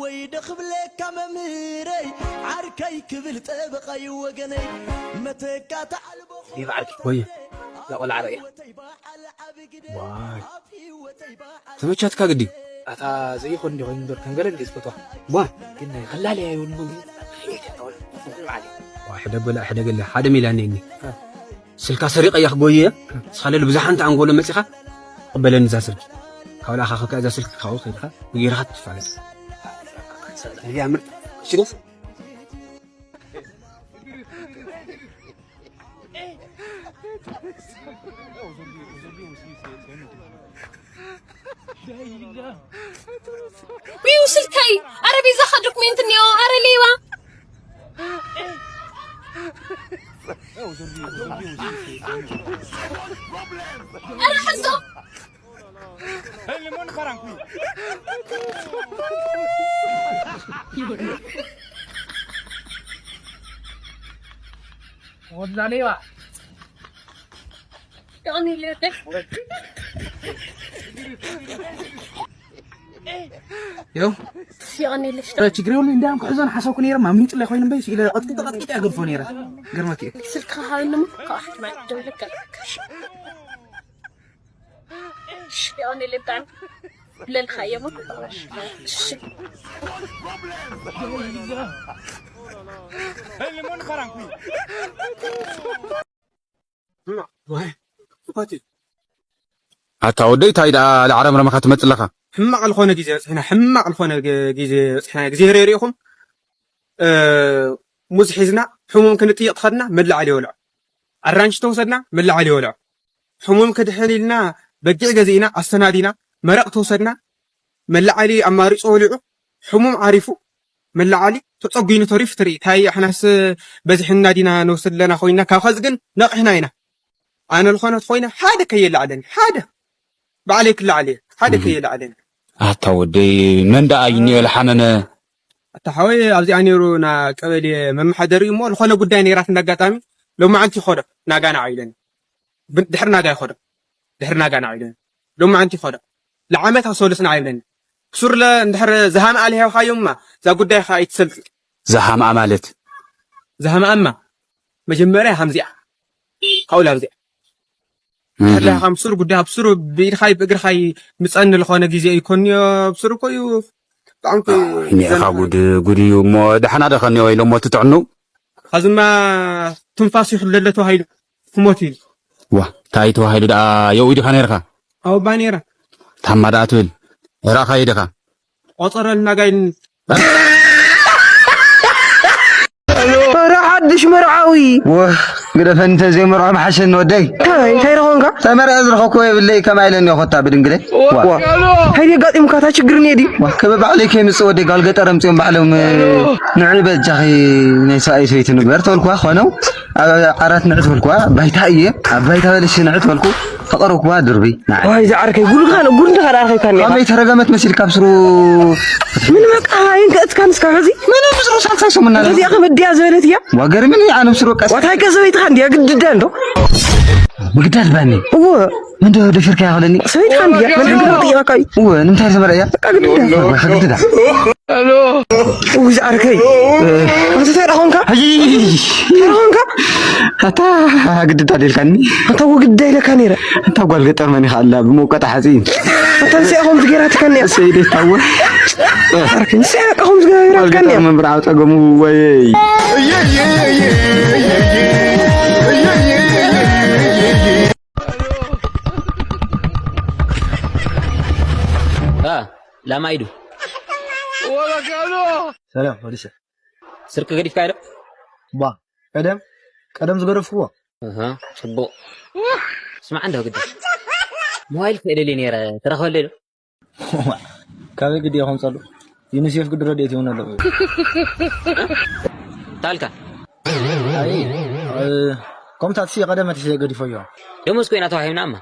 ወይ ዶ ክብለካ መምህረይ፣ ዓርከይ ክብል ጠበቓይ ወገነይ፣ መተካእታ ኣልቦ ይብዓል ወይ ዛቆልዓ ርእያ ወተይ በዓል ዓቢ ግደ ዋይ ኣብ ህይወተይ በዓል ተመቻትካ ግዲ ኣታ ዘይኮን እንዲ ኮይኑ በር ከንገለ እንዲ ዝፈትዋ ዋ ግን ከላለያ ይውን መግቢ ሕደገላ ሕደገላ ሓደ ሚላኒ እኒ ስልካ ሰሪቀያ ክጎየ ስኻለል ብዙሓን ተኣንጎሎ መፂኻ ቅበለኒ እዛ ስልኪ ካብ ላኻ ከካ እዛ ስልኪ ካብኡ ከይድኻ ብጌርኻ ትፋለጥ ያምር ሽደስ ዊው ስልከይ ኣረ ቤዛኻ ዶክሜንት እኒኦ ኣረ ሌባ ኣረ ሓዞ ወላ ሌባ ይቕኒ ኢለካ ዮ ይቕኒ ኢለሽ ችግር የብሉ እንዳም ክሕዞን ሓሰብኩ ነይረ ማምሊጥለ ኮይኑ እምበይ ኢለ ቀጥቂጠ ቀጥቂጠ ያገድፎ ነይረ ገርመክ እዩ ስልክኻ ሃበኒ እሞ ካብኣ ሕጂ ማለት ደውለካ ይቕኒ ኢለ ብጣዕሚ ብለልካ እየ እሞ እሺ ኣታ ወደይ ታይ ደኣ ለዓረምረመኻ ትመጽእ ኣለኻ? ሕማቕ ዝኾነ ግዜ በጽሕና ሕማቕ ዝኾነ ግ- ግዜ በጽሕና ግዜ ርኢኹም ሙዝ ሒዝና ሕሙም ክንጥይቕ ተኸድና መላዓሊ ይወልዖ ኣራንሽ ተወሰድና መላዓሊ ይወልዖ ሕሙም ክድሕን ኢልና በጊዕ ገዚእና ኣሰናዲና መረቕ ተወሰድና መላዓሊ ኣማሪጹ ወሊዑ ሕሙም ዓሪፉ መላዓሊ ተጸጒኑ ተሪፉ ትርኢ ታይ ኣሕናስ በዚሕና ዲና ንወስድ ኣለና ኮይና ካብ ኸዚ ግን ነቒሕና ኢና ኣነ ዝኾነት ኮይነ ሓደ ከየላዕለኒ ሓደ ባዕለይ ክላዕል እየ ሓደ ከየላዕለኒ ኣታ ወደይ መን ደኣ እዩ እኒኦ ለሓመመ ኣታ ሓወይ ኣብዚኣ ነይሩ ና ቀበሌ መመሓደሪ እሞ ዝኾነ ጉዳይ ነይራት እንዳጋጣሚ ሎማዓንቲ ይኸዶ ናጋና ዓይለኒ ድሕሪ ናጋ ይኸዶ ድሕሪ ናጋ ንዓ ኢለኒ ሎማዓንቲ ይኸዶ ለዓመት ኣሰሉስና ኣይብለኒ ክሱርለ እንድሕር ዝሃምኣ ልሃብካዮማ እዛ ጉዳይካ ኣይትሰልጥ ዝሃምኣ ማለት ዝሃምኣማ መጀመርያ ሃምዚኣ ካብኡ ላብዚኣ እንድሕር ልሃኻ ብሱር ጉዳይ ብሱር ብኢድኻይ ብእግርኻይ ምፀኒ ዝኾነ ግዜ ይኮንዮ ብሱር እኮ እዩ ብጣዕሚ እኮ እዩ ኒዕኻ ጉድ ጉድ እዩ እሞ ደሓና ዶ ከኒኦ ኢሎሞ ትጥዕኑ ኸዝማ ትንፋስ ይሕለለ ተባሂሉ ክሞት ኢሉ ዋ እንታይ ተባሂሉ ደኣ የው ኢድኻ ነይርኻ ኣውባ ነይረ ታማ ደኣ ትብል ራኻዮ ዲኻ ቆፀረልና ጋይን ኧረ ሓድሽ መርዓዊ ወህ ግደፈኒ ተዘይመርዖ ምሓሸኒ ወደይ እንታይ እንታይ ረኾንካ ተመርዐ ዝረኸብኩዎ የብለይ ከማይ ኢለኒ ኮታ ብድንግለይ እንታይ ኣጋጢሙካ እታ ችግር እኒአ ድዩ ከበ ባዕለይ ከይምፅእ ወደይ ጓል ገጠር ኣምፅኦም ባዕሎም ንዕ በጃኺ ናይ ሰብኣይ ሰበይቲ ንግበር ተበልኩዋ ኮነው ኣብ ዓራት ንዕ ተበልኩዋ ባይታ እየ ኣብ ባይታ በለሽ ንዕ ተበልኩ ተቐረብኩዋ ድርብይ ንዓይ ዋይ ዝዓርከይ ጉድ ኻን ጉድ እንዲኻ ዳርኸብካ እኒኻ ከመይ ተረገመት መሲልካ ኣብ ስሩ ምን በቃ ይንከእትካ ንስካ ሕዚ ምንም ምስሩ ሳልሳይ ሰሙና እዚኣ ከም እድያ ዝበለት እያ ወገርምን እየ ኣነ ምስሩ ቀስ ዋታይ ከዘበይትኻ እንዲያ ግድዳ እንዶ ምግዳድ ባኒ እዎ ምንዶ ደፊርካ ይኸለኒ ሰበይትኻ እንዲያ መልክግዳ ጥያካ እዩ እወ ንምንታይ ተመርዕያ በቃ ግድዳ ወግዳ እው ዝዓርከይ ኣንተ እንታይ ዳኾንካ እንታይ ዳኾንካ ኣታ ግድዳ ደልካኒ ኣንታ ወግዳ ኢለካ ነይረ ኣታ ጓል ገጠር መን ይኸኣላ ብመውቀጣ ሓፂን ኣታ ንስያ ኸም ዝገይራትካ እኒያ ሰይደይ ታወ ዓርከይ ንስያ በቃ ኸም ዝገይራትካ እኒያ መንብር ዓው ፀገሙ ወይ ላማይዱ ሰላም ወዲሰ ስርቂ ገዲፍካዮ ዶ ባ ቀደም ቀደም ዝገደፍክዎ ጽቡቕ ስማዕ እንዶ ግዲ ሞባይል ክእልል ነረ ትረኽበለይ ዶ ካበይ ግዲ ከምፀሉ ዩኒሴፍ ግዲ ረድኤት ይውን ኣለዎ ታልካ ከምታት ሲ ቀደመት ሲ ገዲፈዮ ደሞዝ ኮይና ተዋሂብና እማ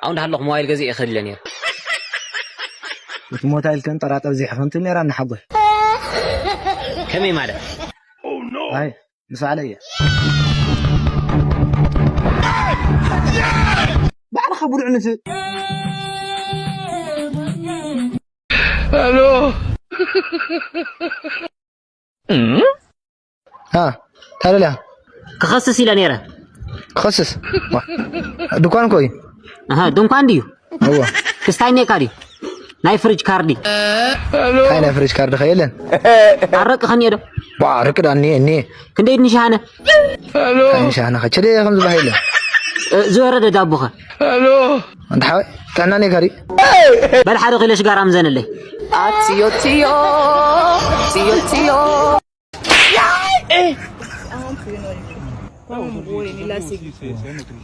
ኣብኡ እንዳሃለኹ ሞባይል ገዚእ ይኽእል ኢለ ነይረ እቲ ሞታይል ከን ጠራጠር ዘይሕፈንቱ ነራ እናሓጎ ከመይ ማለት ኣይ ምስ ባዕለ እየ ባዕልኻ ብሉዕ ንፍ ሄሎ እ? አ፣ ታዲያ ክኸስስ ኢለ ነይረ። ክኸስስ? ዋ፣ ድኳን እኮ እዩ። ኣሃ፣ ድንኳን ድዩ? እዎ። ክስታይ ኔካ ድዩ? ናይ ፍሪጅ ካርዲ። እንታይ ናይ ፍሪጅ ካርዲ ከ የለን? ኣረቂ ከኒኤ ዶ? ዋ፣ ኣረቂ ዳ እኒኤ፣ እኒኤ። ክንደይ ድንሽ ሃነ? እንታይ ንሽ ሃነ ከ? ችደ ከም ዝበሃል የለን። እ፣ ዝወረደ ዳቦ ኸ? ኣንታ ሓወይ፣ ጥዕና ኔካ ድዩ? በል ሓደ ኪሎ ሽጋራ ምዘንለይ። ኣትዮ ትዮ፣ ትዮ ትዮ።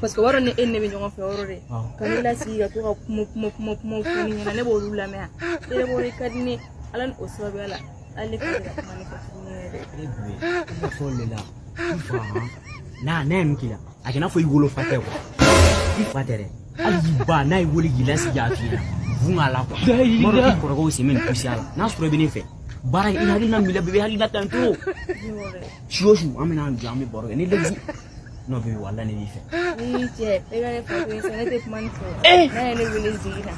Parce que waro ne enne bi ɲɔgɔn fɛ yɔrɔ de. Ka ne lasigi ka to ka kuma kuma kuma kuma fɔ ne ɲɛna, ne b'olu lamɛn. E de b'o de ka di ne ye. Ala ni o sababuya la, ale ka se ka kuma ne fɛ tuguni yɛrɛ. Na ne ye min k'i la, a kana fɔ i wolo fa tɛ quoi. I fa tɛ dɛ. Hali i ba n'a ye wele k'i lasigi a f'i ɲɛna, vun a la quoi. Kuma dɔ i kɔrɔkɛw sen bɛ nin pusi a la, n'a sɔrɔ i bɛ ne fɛ, baara in hakilina min b'i la, bɛɛ bɛ hakilina ta in to. Si o su an bɛna an jɔ, an bɛ baro kɛ ni lɛgisi. N'o bɛ wala ne b'i fɛ. Ni cɛ, e ka ne fa to yen sa, ne tɛ kuma ni fɔ. N'a ye ne wele zigi na,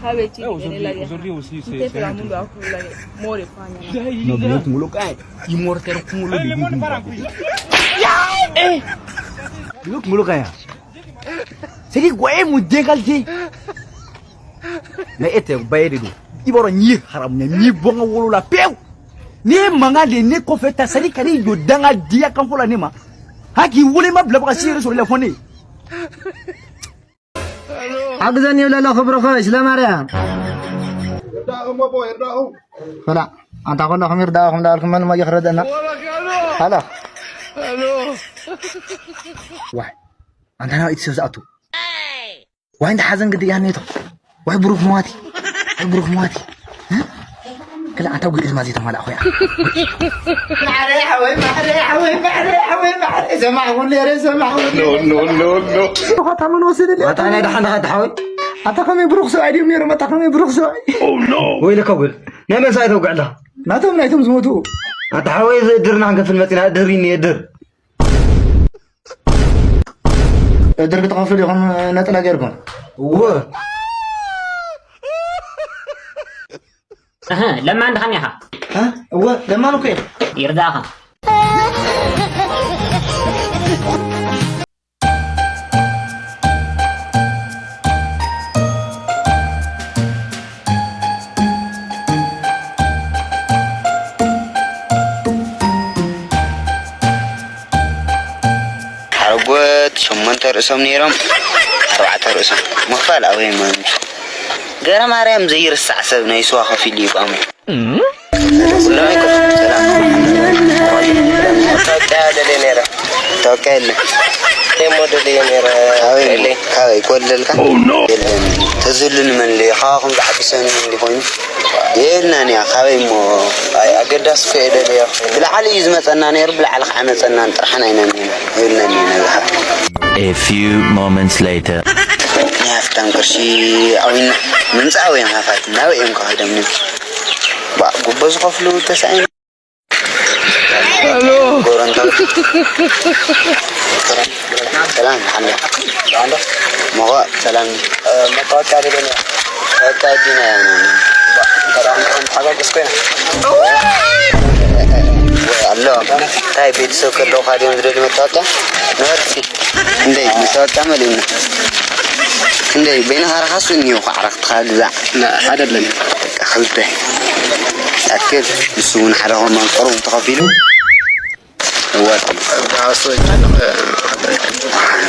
k'a bɛ ci kɛ ne la yan. N tɛ fɛ ka mun don a kulo la dɛ. M'o de fɔ a ɲɛna. N'o bɛ ne kunkolo kan ye, i mɔrikɛri kunkolo de b'i kun. I bɛ kunkolo kan yan. C'est que quoi, e mun den qualité? Mais e tɛ, ba e de don. I b'a dɔn n'i ye haramuya, n'i bɔ n ka wolo la pewu. N'i ye mankan de ye ne kɔfɛ ta, c'est-à-dire ka n'i jɔ dangadenya kan fɔ la ne ma. Ha k'i wele, i ma bila ka si yɛrɛ sɔrɔ i la fɔ ne ye. ሓግዘኒ ይብለሎ ክብርኸ ስለ ማርያም። ይርዳእኹም ኣቦ፣ ይርዳእኹም። ፈላ፣ ኣንታ ኩለኹም ይርዳእኹም እንዳበልኩም መን እሞ ይኽረደና? ሃሎ። ዋይ፣ ኣንታ ናብይቲ ሰብ ዝኣቱ። ዋይ፣ እንዳ ሓዘን ግዲ እያ ኔቶ። ዋይ፣ ብሩኽ መዋቲ። ዋይ፣ ብሩኽ መዋቲ። እ? ክላ ኣንታ ጉድ ድማ ዘይተማላእ ኾያ። ማዕረ ሓወይ፣ ማዕረ ሓወይ፣ ማዕረ ሓወይ፣ ማዕረ። ሰማዕኩ ነይረ፣ ሰማዕኩ ነይረ። ኖ፣ ኖ፣ ኖ፣ ኖ። ኸታ መን ወሰደልያ? ኣታ ናይ ደሓን ደኻ ሓወይ? ኣታ ከመይ ብሩኽ ሰብኣይ ድዮም ነይሮም? ኣታ ከመይ ብሩኽ ሰብኣይ? ኦ፣ ኖ። ወይለካ ጉድ። ናይ መን ሰብኣይ ተውግዕ ኣለኻ? ናቶም፣ ናይቶም ዝሞቱ። ኣታ ሓወይ፣ እዚ እድርና ክንከፍል መጺና፣ እድር ይኒ፣ እድር። እድር ክትኸፍሉ ኢኹም ነጠላ ጌርኩም? እወ። እህ፣ ለማን ድኻን ኢኻ? እ? እወ፣ ለማን እኮ እየ። ይርዳእኻ። ሓረጎት ሸሞንተ ርእሶም ነይሮም፣ ኣርባዕተ ርእሶም ምኽፋል ኣበይ መንቱ? ገረ ማርያም ዘይርሳዕ ሰብ ናይ ስዋ ከፊሉ ይቋሙ። ኩሎም ኣይኮኑን። ሰላም። መታወቂያ ደልየ ነይረ። መታወቂያ የለን። እሞ ደልየ ነይረ። ካበይ? የለይ። ካበይ? ክወልደልካ? የለን። ተዝህሉ ንመን ልየ? ካባኹም ዝዓቢ ሰብ ንመን ሊኾይኑ? የልናን እያ። ካበይ እሞ? ኣይ፣ ኣገዳሲ እኮ እየ ደልዮ። ብላዕሊ እዩ ዝመጸና ነይሩ፣ ብላዕሊ ከዓ መጸናን ጥርሓን ኣይነን ኢና። የልናን እየ ነብኻ። A few moments later. ናይ ሃፍታም ቅርሺ ኣዊና ምምጻእ ኣውዮም ሃፋት። ናበይ እዮም ከኸዶም? ባ፣ ጉቦ ዝኸፍሉ ተሳኢኖም። ሄሎ። ጎረንታ። ሰላም፣ ሓለ። መኾ፣ ሰላም። እ፣ መታወቂያ ደለና። መታወቂያ ዲና። ባ፣ ሰላም፣ ተሓጋገዝ ኮይና። ወይ፣ ኣሎ። እንታይ ቤተሰብ ከለውኻ ድዮም ዝደልዩ መታወቂያ? ነበርቲ። እንደይ፣ መታወቂያ መሊእና። እንደይ፣ በይንኻ ረኻስ እኒኦ፣ ኳዕራኽትኻ ግዛዕ። ና፣ ሓደ ኣለኒ። በቃ፣ ክልተ። ያክል፣ ንሱ እውን ሓደ ኮማን ቅሩብ ተኸፊሉ። እወ።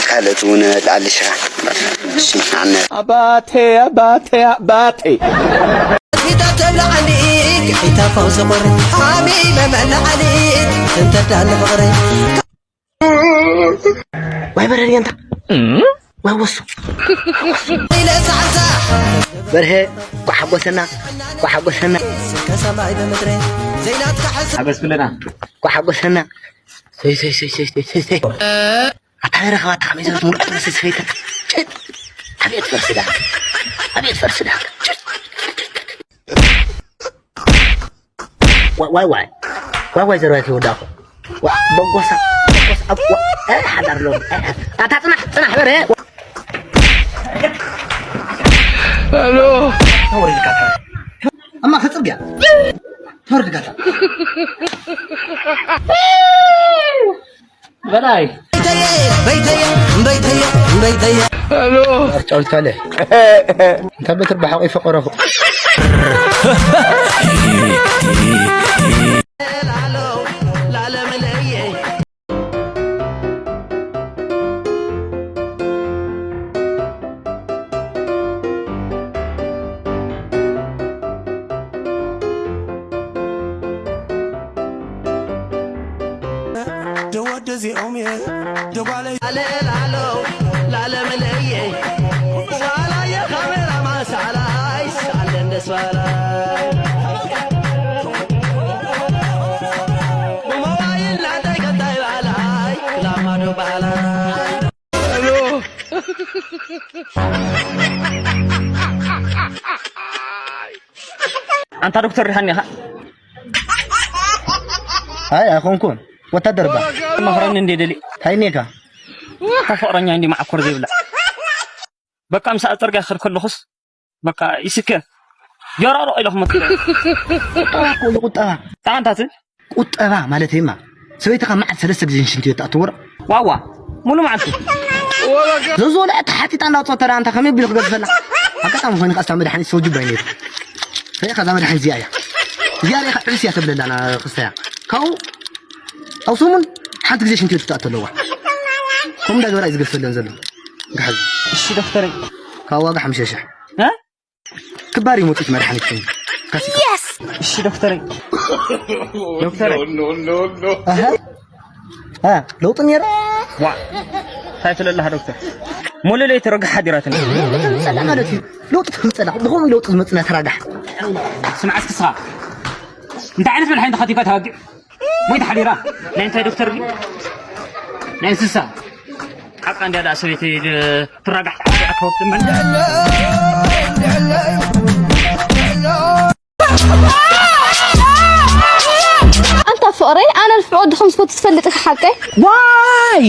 ካልኦት እውን ላዕሊ ሽራ። እሺ፣ ኣነ። ኣባቴ፣ ኣባቴ፣ ኣባቴ። ፊታ ተብላዓሊ፣ ፊታ ፈውሲ ቁሪ፣ ሓሚመ መላዓሊ፣ እንተዳሊ ፍቕሪ። ዋይ በረር የንታ። ዋይ ወሱ። ኢለ ዛዕዛ። በርሀ፣ ኳ ሓጎሰና፣ ኳ ሓጎሰና። ከሰማይ ብምድሪ፣ ዘይናትካ ሕዚ። ሓገዝ ኩልና። ኳ ሓጎሰና። ሰይ፣ ሰይ፣ ሰይ። ኣታ ረኸባ፣ ኣታ ከመይ ዝበለት ምርኣት መሰል ሰበይቲ። ጭት። ኣቤት ፈርሲ ዳ። ኣቤት ፈርሲ ዳ። ጭት። ዋይ፣ ዋይ፣ ዋይ። ዋይ፣ ዋይ፣ ዘርባይ ከይወዳእኹ። ዋ፣ በጎሳ፣ በጎሳ፣ ኣብ፣ ዋ፣ እ፣ ሓዳር ሎ። እ፣ እ። ኣታ ጽናሕ፣ ጽናሕ፣ በረ። ሄሎ። ተወሪድካ፣ ተወሪድካ። እማ፣ ከጽርግያ። ትበርድ ጋታ። በላይ። በይተየ፣ በይተየ፣ በይተየ። ሄሎ። አርጫውታለ። እንታ በትር ብሓቂ ፈቀረኹ። ደወደዚኦም እየ ደጓለይ። ላለ ላሎ ላለ መለየ ሳላየ ካሜራ ማሳላይ ሳለ እንደ ሷላይ ብሞባይል ናተይ ከንታይ ባላይ ክላማዶ ባላይ። ኣንታ ዶክተር ዲሓን ኢኻ? ኣይ ኣይኮንኩን፣ ወታደር እባ። መኽረኒ እንዴ ደሊ? እንታይ ኔካ? እታ ፍቕረኛ እንዲ መዓኮር ዘይብላ። በቃ ምሳኣ ጽርግያ ክኸድ ከለኹስ በቃ ይስከ ጀራሮ ኢለኹም መጥቶ። ቁጠባ እኮ እዩ ቁጠባ። ጣንታት ቁጠባ ማለት እማ ሰበይትኻ መዓልቲ ሰለስተ ግዜ ሽንቲ ቤት ትኣትዎ። ዋዋ ሙሉ መዓልቲ። ዘዝበልዐ ተሓቲጣ እንዳውፅኦ ተዳ እንታ ከመይ ቢሉ ክገዝፈላ? ኣጋጣሚ ኮይኑ ከኣ ስታ መድሓኒት ሰው ጅባይ ነይሩ። ሪኢኻ እዛ መድሓኒት እዚኣ እያ። እዚኣ ሪኢኻ ዕብስ እያ ተብለላ ና ክስተያ። ካብኡ ኣብ ሰሙን ሓንቲ ግዜ ሽንቲ ቤት ትኣቱ ኣለዋ። ከምኡ እንዳገበራ እዩ ዝገዝፈለን ዘሎ። ግሓዚ። እሺ ዶክተረይ። ካብ ዋጋ ሓሙሽተ ሽሕ። እ? ክባር እዩ መውፅኢት መድሓኒት ኮይኑ። ካሲካ። እሺ ዶክተረይ። ዶክተረይ። ኣሀ። እ፣ ለውጢ ነይሩ። ዋ። እንታይ ትለለኻ ዶክተር? ሙሉ ለይቲ ረግሓ ሓዲራትኒ። ለውጢ ትምፀላ ማለት እዩ። ለውጢ ትምፀላ። ብኸምኡ ለውጢ ዝመፅና ተራጋሕ። ስምዓ እስኪ ስኻ። እንታይ ዓይነት መድሓኒት ተኸቲብካ ተዋጊዕ? ወይ ተሓዲራ? ናይ እንታይ ዶክተር ድዩ? ናይ እንስሳ። ሓቃ እንድያ ደኣ ሰበይቲ ድ-፣ ትራጋሕ ተሓዲራ ትኸውት ምን? ኣንታ ፍቕረይ፣ ኣነ ንፍዕ ወድኹም ዝፈቱ ትፈልጥ ኢኻ ሓቀይ? ዋይ!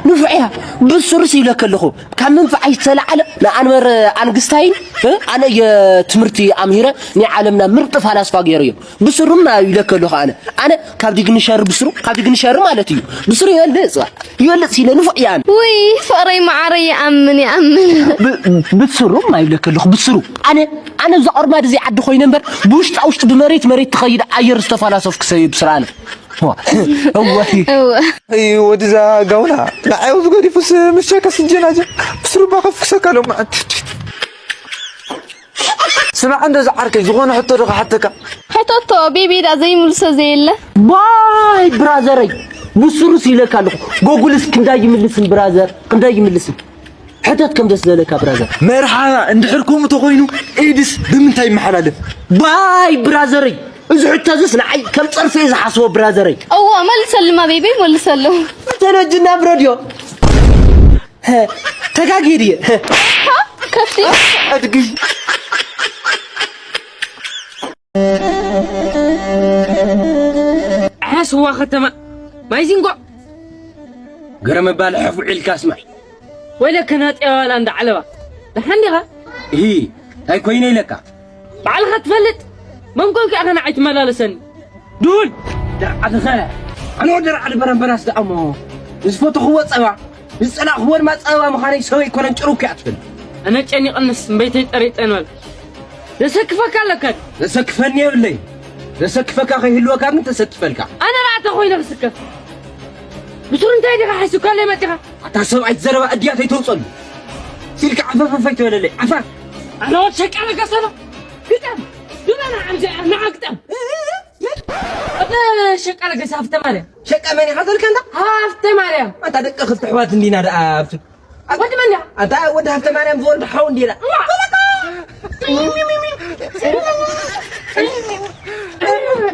ንፉዕ እያ። ብሱርስ ይብለካ ኣለኹ። ካብ ምንፍዓይ ዝተላዓለ ንኣንበር ኣንግስታይን፣ እ? ኣነ የትምህርቲ ኣምሂረ ናይ ዓለምና ምርጥ ፋላስፋ ገይረዮ። ብስሩም ና ይብለካ ኣለኹ ኣነ። ኣነ ካብ ዲግኒሸሪ ብስሩ፣ ካብ ዲግኒሸሪ ማለት እዩ። ብስሩ ይበልጽ፣ ይበልጽ ኢለ ንፉዕ እየ ኣነ። ውይ፣ ፍቕረይ መዓረይ ይኣምን፣ ይኣምን። ብ-፣ ብስሩ ማ ይብለካ ኣለኹ፣ ብስሩ። ኣነ፣ ኣነ እዛ ኦርማድ እዚ ዓዲ ኮይነ እምበር፣ ብውሽጣ ውሽጢ ብመሬት መሬት ትኸይድ ኣየር ዝተፈላሰፍኩ ሰብ እየ ብስሩ ኣነ። ዋ፣ እወ። እወ። እይ፣ ወድዛ ጋውና፣ ንዓይ ኣብዚ ገዲፉስ ምሸካ ስጀናጀ፣ ብስሩ ባኸፍክሰካ ሎማዓንቲ። ስማዕ እንዶ ዝዓርከይ፣ ዝኾነ ሕቶ ዶ ክሓተካ? ሕቶቶ፣ ቤቢ ዳ ዘይምልሶ ዘየለ። ዋይ ብራዘረይ፣ ብስሩስ ኢለካ ኣለኹ። ጎጉልስ ክንዳይ ይምልስን ብራዘር፣ ክንዳይ ይምልስን። ሕተት ከም ደስ ዘለካ ብራዘር። መርሓባ፣ እንድሕር ከምኡ ተኾይኑ ኤድስ ብምንታይ ይመሓላለፍ? ባይ ብራዘረይ፣ እዚ ሕቶ እዚስ ንዓይ ከም ጸርፊ እየ ዝሓስቦ ብራዘረይ። እዎ፣ መልሰልማ ቤቢ፣ መልሰሉ። ተለጅና ብረድዮ። ተጋጊየ ድየ? ሃ? ከፍቲ? ኣድጊ። ዓስዋ ከተማ ማይ ዚንጎ። ገረ መባል ሕፍ ውዒልካ ስማይ። ወይለከ ናጥያ ዋላ እንዳ ዓለባ። ደሓን ዲኻ? እሂ፣ እንታይ ኮይነ ኢለካ? ባዕልኻ ትፈልጥ። መን ኮንካ ኢኻ ንዓይ ትመላለሰኒ? ዱል! ደርዓድኸ! ኣነ ወዲ ደርዓድ በረምበራስ ደኣሞ። ዝፈተኽዎ ጸባ፣ ዝጸላእኽዎ ድማ ጸባ ምዃነይ ሰበይ ኮነን ጭሩክ እያ ትፈልጥ። ኣነ ጨኒቐንስ እምበይተይ ጠሪጠ ንበል። ዘሰክፈካ ኣለካ ድዩ? ዘሰክፈኒ የብለይ። ዘሰክፈካ ከይህልወካ ግን ተሰክፈልካ። ኣነ ደኣ እንታይ ኮይነ ክስከፍ? ብሱር እንታይ ዲኻ ሓሲብካለይ መጺኻ? ኣታ ሰብኣይ ዘረባ እድያት ኣይተውጸሉ። ሲልካ ዓፈፈፈ ኣይትበለለይ። ዓፋፍ። ኣነ ወድ ሸቃ ለገሰ ነው። ግጠም። ግበና ዓምዚ ንዓ ግጠም። ኣነ ሸቃ ለገሰ ሃፍተ ማርያም። ሸቃ መን ኢኻ ዘልካ እንዳ? ሃፍተ ማርያም። ኣታ ደቂ ክልተ ኣሕዋት እንዲና ደኣ ኣብቱ። ወዲ መን እያ? ኣታ ወዲ ሃፍተ ማርያም ዝወልድ ሓው እንዲና። እዋ።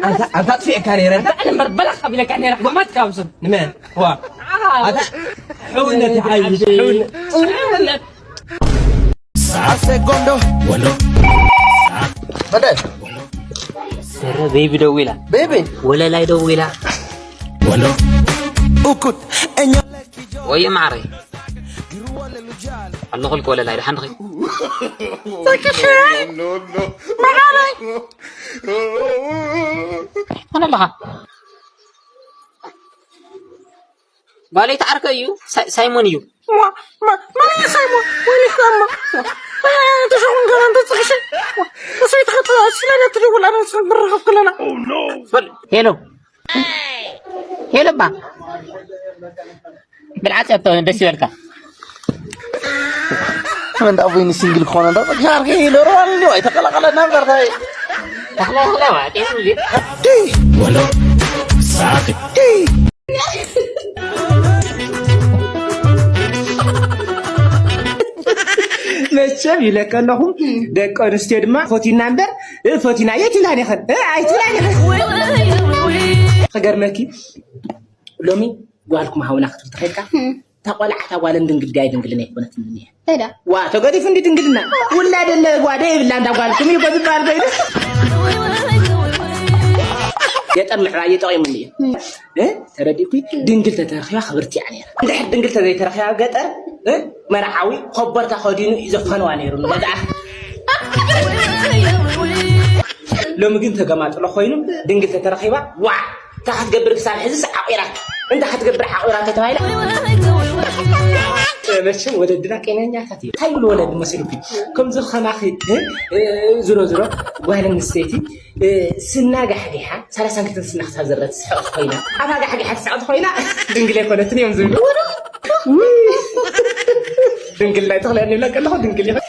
ኣንታ፣ ኣንታ ኣጥፊእካ ነይረ። ኣንታ እምበር በላኽ ኣቢለካ ነይረ። ሓማት ካብ ስም። ንመን? ዋ። ኣታ ሕውነት ይሓይሽ፣ ሕውነት። ሕውነት። ሰዓት ሰኮንዶ ወሎ። በደ። ስረ ቤቢ ደዊላ። ቤቢ። ወለላይ ደዊላ። ወሎ። እኩት እኛ ወይ ማዕረይ። ኣለኹልክ ወለላይ፣ ደሓን ዲኺ? መዓረይ። ኣለኻ። ባለይ ተዓርከ እዩ፣ ሳይ- ሳይሞን እዩ። ማ- ማ- ማን እዩ ሳይሞን? ወይኔ ሳይሞን። ማ- ማ- ተሸኹን ገና እንተ ጽሕሽ። ማ- እሱ ይትኸተ- ስለና ትደውል፣ ኣነ ምስ ብራኸብ ከለና። በል፣ ሄሎ። ሄሎ፣ ባ። ብልዓት ያቶ ደስ ይበልካ። ምን ዳቦ ይኒ ሲንግል ከሆነ ዳቦ ሻርኪ ዶሮ አለ ወይ ተቀላቀለ ነበር ታይ ተክለ ተክለ ማለት ነው እንዴ? ወሎ ሳቅ መቸም ይለካ ኣለኹም ደቂ ኣንስትዮ ድማ ፈቲና እምበር እ፣ ፈቲና የት ኢላን ይኸን እ፣ ኣይትብላን ይኸን ክገርመኪ ሎሚ ጓልኩም ሃውና ክትብል ተኸድካ እታ ቆልዓ እታ ጓል እንድንግል ድያ ኣይድንግልን ኣይኮነትን እኒሀ። ዋ ተገዲፉ እንዲ ድንግልና ውላድ የለ ጓደ የብላ እንዳ ጓልኩም እዩ በዝባል በይነ ገጠር ምዕባይ ጠቂሙኒ እዩ። እ? ተረዲእኩ ድንግል ተተረኺባ ክብርቲ እያ ነይራ። እንድሕር ድንግል ተዘይተረኺባ ኣብ ገጠር እ? መርዓዊ ኮቦርታ ከዲኑ እዩ ዘፈንዋ ነይሩ ንገዛኣ። ሎሚ ግን ተገማጥሎ ኮይኑ ድንግል ተተረኺባ ዋ እንታይ ክትገብር ክሳብ ሕዝስ ዓቂራቶ እንታይ ክትገብር ዓቂራቶ ተባሂላ መቸም ወለድና ቄነኛታት እዩ እንታይ ይብሉ ወለድ መሲሉኩም ከምዚ ከማኺ ዝሮ ዝሮ ጓል ኣንስተይቲ ስና ጋሕጊሓ ሰላሳን ክልተን ስና ክሳብ ዘረት ትስሕቕ ኮይና ኣፋ ጋሕጊሓ ትስሕቕ ኮይና ድንግል ኣይኮነትን እዮም ዝብሉ ድንግል ናይ ተኽለ ንብላ ከለኹ ድንግል ይኸ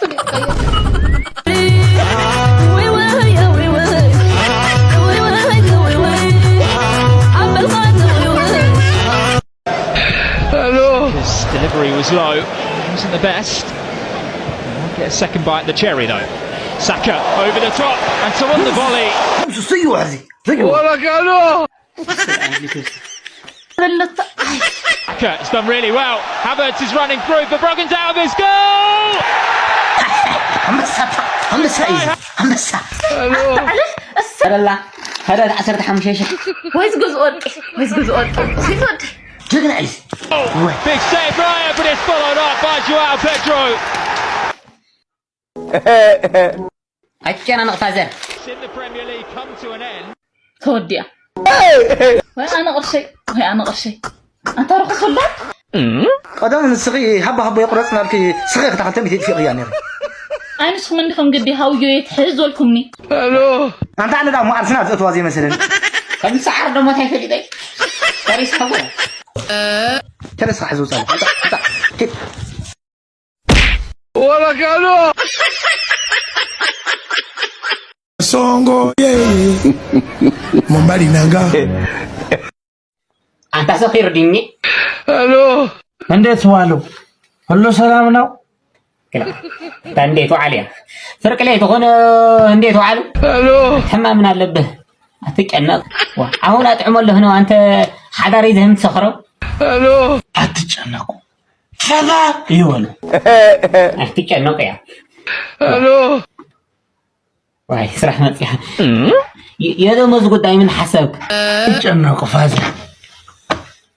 His delivery was low. It wasn't the best. Get a second bite at the cherry though. Saka over the top and to run the volley. خمسة سيو هذه سيو ولك ألو. Saka has done really well. Havertz is running through. Verbruggen's out of his goal. همسة همسة همسة همسة. ألو. هذا لا هذا عشرة حمشيشة. ويز جوز أورك ويز جوز أورك. ጀግና እዩ። Big save Raya, but it's followed up by Joao Pedro. ኣጨናንቕ ፋዘር። It's in the Premier League come to an end. ተወዲኣ። ወይ ኣነ ቅርሸይ፣ ወይ ኣነ ቅርሸይ። ኣንታ ርኹስ ወዳት። ቀደም ንስኺ ሃባ ሃቦ የቁረጽ ናልኪ ስኺ ክታኸልተ ሚእቲ ጥፊቕያ ነይሩ። ኣይ ንስኹም እንዲኹም ግዲ ሃውዮ የትሕዝ ወልኩምኒ። ኣንታ ኣነ ዳሞ ኣርሰናል ዘእትዋ ዘይመስለኒ። ከም ሰዓር ደሞ እንታይ ፈሊጠይ? ተሪስ ሃቦ። ተለስ ዝውጻለ። ወላ ካሎ። Songo yeah. Mombali nanga. ኣንታ ሰኺር ድኒ። ሄሎ። እንዴት ዋሉ? ሁሉ ሰላም ነው? እንዴት ዋልያ? ፍርቂ ለይቲ ኾነ እንዴት ዋሉ? ሄሎ። ሕማምን ኣለብህ። ኣትጨነቅ። ዋ፣ አሁን አጥዕሞ ኣለህ ነው አንተ ሓዳሪ ዝህም ትሰኽረው? ሄሎ። ኣትጨነቁ። ፈታ ይበሉ። ኣትጨነቁ ያ። ሄሎ። ዋይ ስራሕ መጽያ። የደሞዝ ጉዳይ ምን ሓሰብክ? ይጨነቁ ፋዘር።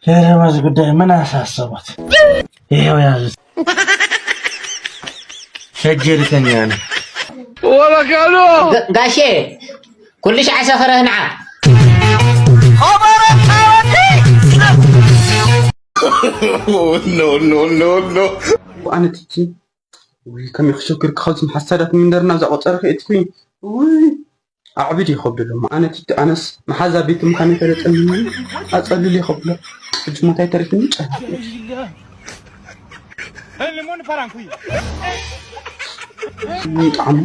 የደሞዝ ጉዳይ ምን አሳሰቦት? ይሄው ያዙት። ሸጀሪተኛ ነው። ወለካሎ። ጋሼ ኩልሽ ዓሰኸረህ ንዓ። ኖ ኖ ኖ ኖ። ኣነ ትቺ ውይ ከመይ ክሸግር ካብዚ ሓሳዳት ሚንደርና እዛ ቆጸረ ከእትኩኝ ውይ ኣዕብድ ይኸብድ ሎም ኣነ ትቲ ኣነስ መሓዛ ቤት ምዃን ይፈለጠኒ ኣጸልል ይኸብሎ ሕጂ ሞታይ ተሪፍኒ ጨ ጣዕሙ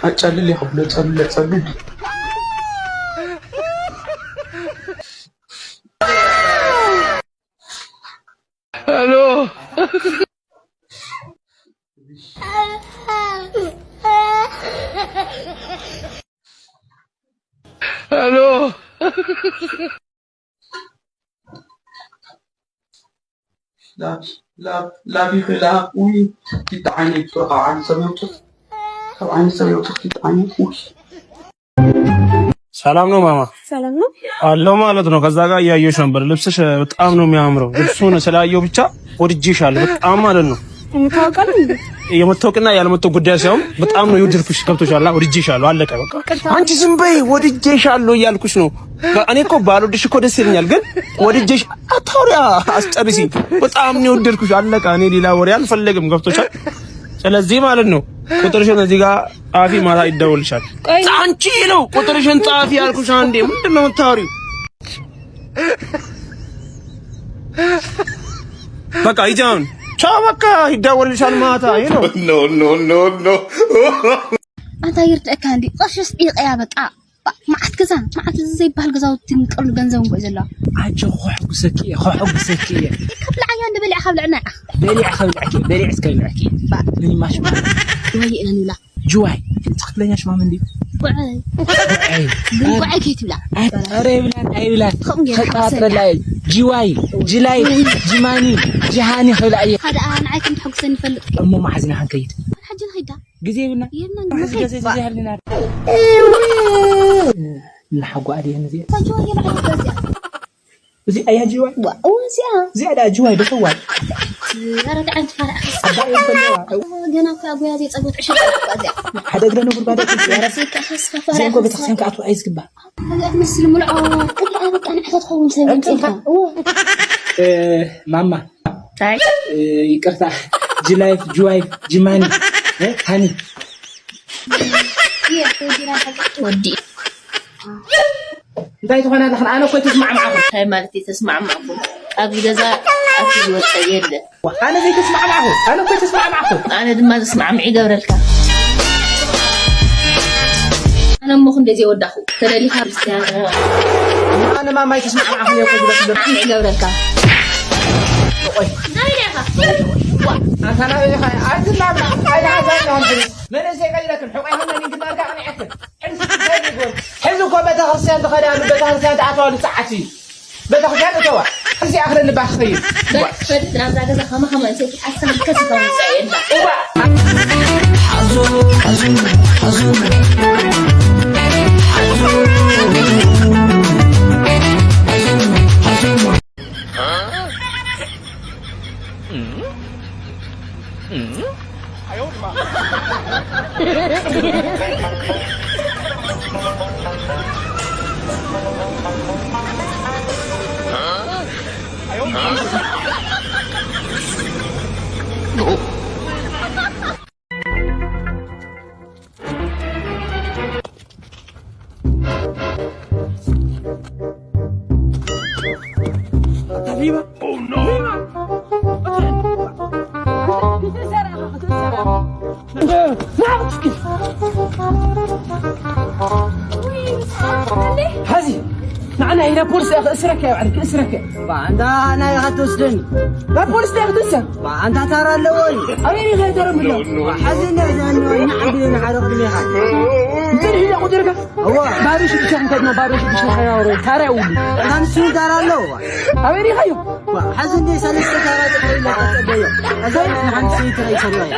ኣጨልል ይኸብሎ ጸልለ ጸልል Hello. Hello. لا لا لا بيخي لا وي كنت عيني بسرعة عن سمعتك طبعا سمعتك كنت عيني وي ሰላም ነው ማማ? ሰላም ነው አለው ማለት ነው። ከዛ ጋር እያየሁሽ ነበር። ልብስሽ በጣም ነው የሚያምረው። ልብሱን ስላየሁ ብቻ ወድጄሻለሁ በጣም ማለት ነው። እንታወቃለን እንዴ? የመታወቅና ያለመታወቅ ጉዳይ ሳይሆን በጣም ነው የወደድኩሽ። ገብቶሻል? ወድጄሻለሁ። አለቀ በቃ። አንቺ ዝም በይ። ወድጄሻለሁ እያልኩሽ ነው። እኔ እኮ ባልወድሽ እኮ ደስ ይለኛል፣ ግን ወድጄሽ አታውሪያ። አስጨርሲኝ። በጣም ነው የወደድኩሽ። አለቀ። እኔ ሌላ ወሬ አልፈለግም። ገብቶሻል? ስለዚህ ማለት ነው ቁጥርሽን እዚህ ጋር ጻፊ፣ ማታ ይደወልልሻል። ቆይ። አንቺ ነው ቁጥርሽን ጻፊ ያልኩሽ። አንዴ ምንድን ነው የምታወሪው? በቃ ሂጂ አሁን። ቻው በቃ ይደወልልሻል ማታ። ይሄ ነው። No, no, no, no. ኣንታ ይርድእካ እንዲ ቐሽስ ዒቐያ በቃ። መዓት ገዛ መዓት እዚ ዘይበሃል ገዛውቲ ንቀሉ ገንዘብ እንኮ እዩ ዘለዋ። ኣጆ ከሐጉሰኪ እየ ከሐጉሰኪ እየ። ካብ ልዓያ እንደ በሊዕካ ብልዕና ኢኻ። በሊዕ ከብልዕኪ በሊዕ እስከብልዕኪ። ምን ማሽ ወይ እነ ንብላ። ጅዋይ ትክክለኛ ሽማ ምን እንዲሁ? ጉዓይ ጉዓይ ግን ጉዓይ ከይትብላ። ኣረ ይብላን ኣይብላን ከምኡ ጌርካ ከቃጥረላ እየ። ጅዋይ ጅላይ ጅማኒ ጅሃኒ ክብላ እየ። ሓደ ንዓይ ከም ትሐጉሰኒ ይፈልጥ። እሞ መዓዝና ክንከይድ ሕጂ ንኸይዳ ግዜ ይብልና የብና ግዜ ንኸይድ ግዜ ባ ይሃልና። ንሓጓ ኣድየን እዚአ ታጅዋ የብላ በዚያ እዚኣ እያ ጅዋይ። ዋ እዚኣ እዚኣ ደኣ ጅዋይ ዶ ፈዋይ? ረድዐን ትፋራ ዓባይ ዘለዋ ገና እኮ ኣጎያ ዘይጸግበት ዕሽል እኮ እዚኣ ሓደ እግረ ነጉድጓድ። ረሲካ ሓስካ እዚኣ ፋራ እኮ ቤተክርስትያን ክኣትዋ እዩ ዝግባእ። እዚኣ ትመስል ሙልዖ ክልኣ በቃ ንዓኻ ትኸውን ሰብ ይምጽልካ እ፣ ማማ ታይ እ፣ ይቅርታ ጅላይፍ ጅዋይፍ ጅማኒ እ፣ ሃኒ ወዲ እንታይ ትኾና ኣለኽን? ኣነ እኮ ተስማዕማዕኹ። እንታይ ማለት እዩ ተስማዕማዕኹ? ኣብዚ ገዛ ኣቲ ዝወፀ የለ። ኣነ ዘይተስማዕማዕኹ። ኣነ እኮ ተስማዕማዕኹ። ኣነ ድማ ዘስማዕምዕ ይገብረልካ። ኣነ እሞ ክንደይ ዘይወዳኹ ተደሊኻ ክርስትያን ኣነ ማማይ ተስማዕማዕኹ እኮ ዝብለክ ዘሎ። ስማዕምዕ ይገብረልካ። ቆይ ኣንታ ናበይ ኢኻ? ኣንቲ ናብ ኣይዳ ሓዛብ ናንትኒ መንእሰይ ቀይረክን ሕቆ ይሃና ኒንግናርካ ቅንዐክን ሕዚ እኮ ቤተክርስትያን ትኸዳሉ ቤተክርስትያን ትኣትዋሉ ሰዓት እዩ። ቤተክርስትያን እተዋ ሕዚ ኣኽለኒ ባህ ክኸይድ ፈድት ናብዛ ገዛ ከማ ከማ እንሰይቲ ሓሳብ ከስካ ውፃእ የላ። ሓዚ ንዓና ኢለ ፖሊስ እያ ክእስረካ እያ ባዕለይ ክእስረካ እያ። ባዕንዳ ናይ ኢኻ ትወስደኒ ናብ ፖሊስ እንታይ ክትእሰር ባዕንዳ ታራ ኣለዎ እዩ ኣበይ ሪኸ ተረምሎ ሓዚ ናይ ዘኒ ወይና ዓዲ ንሓደ ቅድሜኻ እንትን ሒዛ ቁድርካ እዋ ባዶ ሽዱሽተ ክንከድና ባዶ ሽዱሽተ ከያወረ ታራ ይውሉ ናንሱ ታራ ኣለዎ ኣበይ ሪኻዮ ሓዚ እንደ ሰለስተ ታራ ጥቅልላ ተጸበዮ እዛ ንሓንቲ ሰይቲ ከይሰለያ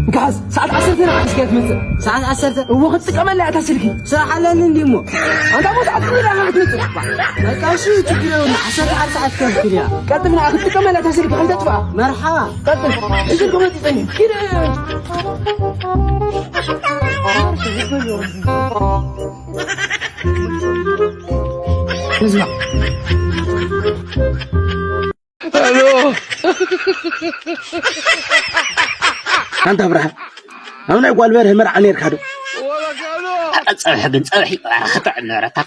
እንካስ ሰዓት ዓሰርተ ኢና ሓዲስካ ትመፅእ ሰዓት ዓሰርተ እዎ ክትጥቀመላ እታ ስልኪ ስራሕ ኣለኒ እንዲ እሞ ኣንታ ሞ ሰዓት ክብላ ክትመፅእ በቃ እሺ ችግር የብሉ ዓሰርተ ሓደ ሰዓት ከፍክር እያ ቀጥልና ክትጥቀመላ እታ ስልኪ ከይተጥፍኣ መርሓባ ቀጥል እዚ ኮመንት ይጠኒ ኪድ ኣንታ ኣብርሃ ኣብ ናይ ጓል በርሀ መርዓ ነርካ ዶ ፀብሒ ግን ፀብሒ ክትዕን ነበረካ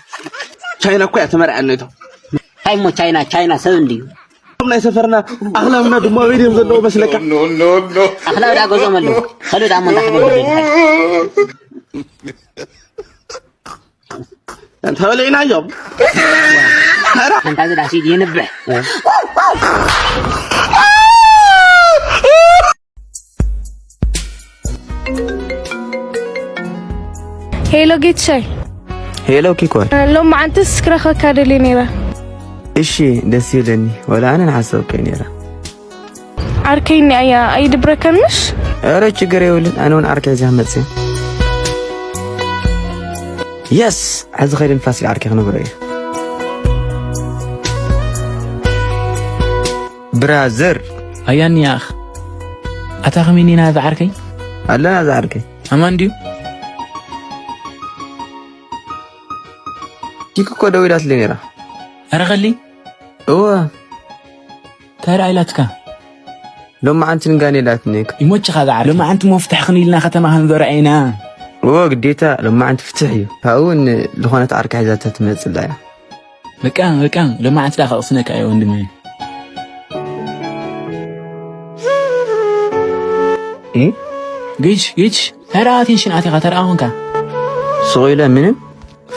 ቻይና እኮ እያ ተመርዐኒ እቶ እንታይ እሞ ቻይና ቻይና ሰብ እንድዩ ናይ ሰፈርና ኣኽላብና ድማ ኣበይ ድዮም ዘለዉ መስለካ ኣኽላብ ዳ ገዞም ኣለዉ ከሉ ዳ እሞ እንዳሕበ እንተበለዕናዮም ኣንታ ዝዳሲ ይንብሕ ሄሎ ጌትሻይ ሄሎ ኪኮ ሎማዓንትስ ክረኸካ ደልየ ነይረ እሺ ደስ ይብለኒ ወላ ኣነ ንሓሰብከ ነይረ ዓርከይ እኒኣያ ኣይድብረከን ምሽ ኧረ ችግር የብልን ኣነ እውን ዓርከይ እዚያ መፅእ የስ ሕዚ ኸይደ ንፋሲል ዓርከይ ክነግሮ እየ ብራዘር ኣያኒ ኣኽ ኣታ ከመይ ኔና ዝዓርከይ? ኣለና ዝዓርከይ። ኣማን ድዩ? ኪክ እኮ ደዊላትለይ ነይራ። ኣረ ከሊ እወ። እንታይ ደኣ ኢላትካ? ሎማዓንቲ ንጋኔ ኢላትኒ። ይሞችኻ ዝዓርከይ። ሎማዓንቲ መፍትሕ ክንኢልና ከተማ ክንዞራ ኢና። እወ ግዴታ ሎማዓንቲ ፍትሕ እዩ። ካብኡ እውን ዝኾነት ዓርካ ሒዛታ ትመጽእ ኣላ እያ። በቃ በቃ ሎማዓንቲ ደኣ ከቕስነካ እየ ወንድመይ። እ? ጌች ጌች እንታይ ደኣ ኣቴንሽን ኣቲኻ እንታይ ደኣ ኾንካ? ስቕ ኢለ ምንም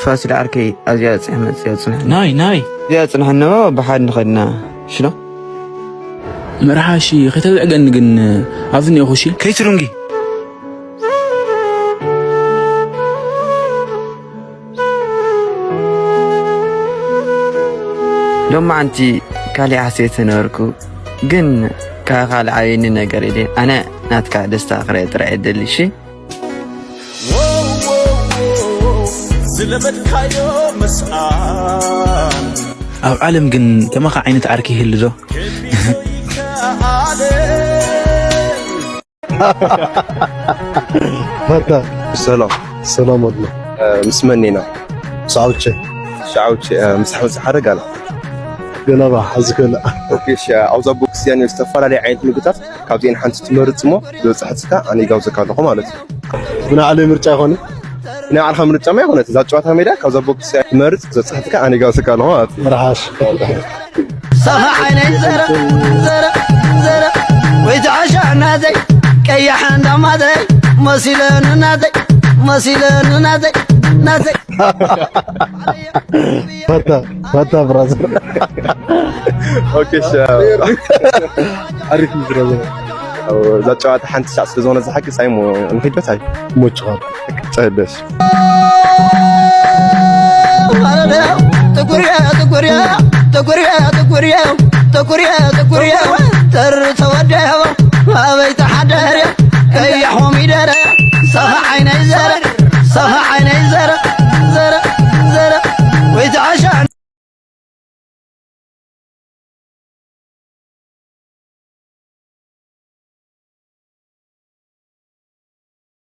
ፋሲል ዓርከይ ኣብዚኣ ጽሕ መጽያ ጽንሕ። ናይ ናይ እዚኣ ጽንሕ እነባ ብሓድ ንኸድና ሽሎ። መርሓ እሺ ከይተብዕገኒ ግን ኣብዚ እኒኦኹ እሺ። ከይትሩንጊ። ሎማዓንቲ ካሊእ ሓሴት ነበርኩ ግን ካኻ ልዓበየኒ ነገር የለን። ኣነ ናትካ ደስታ ክርኢ ጥራይ እደሊ እሺ። ዝለመድካዮ መስኣን ኣብ ዓለም ግን ከማኻ ዓይነት ዓርኪ ይህሉ ዶ? ከቢቶ ይከኣለ። ፈታ ሰላም። ሰላም ወድና። ምስ መን ኢና? ሰዓውቼ። ሻዓውቼ ምስ ሓውፂ ሓደ ጋላ። ገና ባ ሓዚ ከላ። ኦኬ እሺ፣ ኣብዛ ቦክስ እዚኣ ዝተፈላለዩ ዓይነት ምግብታት ካብዚአን ሓንቲ ትመርፅ እሞ ዝበፃሕትካ ኣነ ይጋብዘካ ኣለኹ ማለት እዩ። ብናዕለይ ምርጫ ይኾነ? ናይ ባዕልኻ ምርጫ ማ ይኾነት። እዛ ጨዋታ ሜዳ ካብዛ ቦክስ እዚኣ ትመርፅ ዝበፃሕትካ ኣነ ይጋብዘካ ኣለኹ ማለት እዩ። መርሓሽ። ሰኻ ዓይነይ ዘረ ዘረ ዘረ ወይ ዝዓሻ ናተይ ቀያሕ እንዳማተይ መሲለኒ ናተይ መሲለኒ ናተይ ናተይ ፈታ ፈታ ብራዘር። ኦኬ እሺ። ኣሪፍ እዩ ብራዘር። እዛ ጨዋታ ሓንቲ ሳዕ ስለ ዝኾነ ዝሓቂ ሳይሞ ንኺዶ ሳይ ሞችኻ። ጸደሽ ጥቁርየ ጥቁርየ ጥቁርየ ጥቁርየ ጥቁርየ ጥቁርየ ጥር ተወደቦ ኣበይ ተሓደርየ ቀያሕ ኮሚደረ ሰኻ ዓይነይ ዘረ ሰኻ ዓይነ